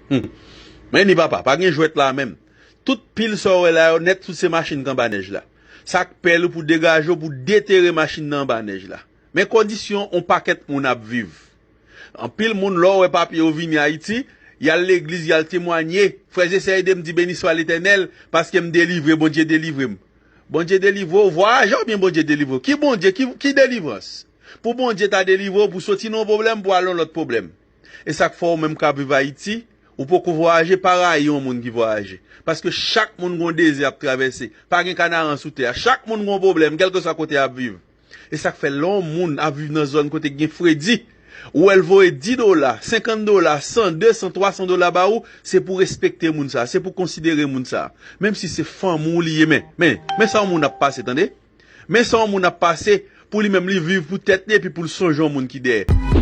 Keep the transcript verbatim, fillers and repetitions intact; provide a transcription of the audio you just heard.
Hmm. Men ni papa, pa gen jwèt la menm. Tout pil sa w wè la yo nèt, tout se machin k anba nèj la. Sa k pèl ou pou degaje w, pou detere machin nan anba nèj la. Men kondisyon on pakèt moun ap viv. Anpil moun, lè w wè papye yo vini Ayiti, y al legliz, y al temwanye. Frè e sè, ede m di, beni swa Letènèl, paske m delivre, Bondye delivre m. Bondye delivre w, vwayaje oubyen Bondye delivre w? Ki Bondye, ki, ki delivrans? Pou Bondye ta delivre w, pou soti nan yon pwoblèm, pou al nan lòt pwoblèm. E sa k fè w menm k ap viv Ayiti, ou poko vwayaje, pa rayi yon moun ki vwayaje. Paske chak moun gon dezè ap travèse. Pa gen kanaran sou tè a. Chak moun gon pwoblèm, kèlkeswa kote y ap viv. E sa k fè lè yon moun ap viv nan zòn kote gen fredi, ou wè l voye dis dola, senkant dola, san, desan, twasan dola ba ou, se pou respekte moun sa, se pou konsidere moun sa. Menm si se fanmi w li ye, men, men, men sa yon moun ap pase, tande? Men sa yon moun ap pase, pou li menm li viv pou tèt li epi pou l sonje yon moun ki dèyè.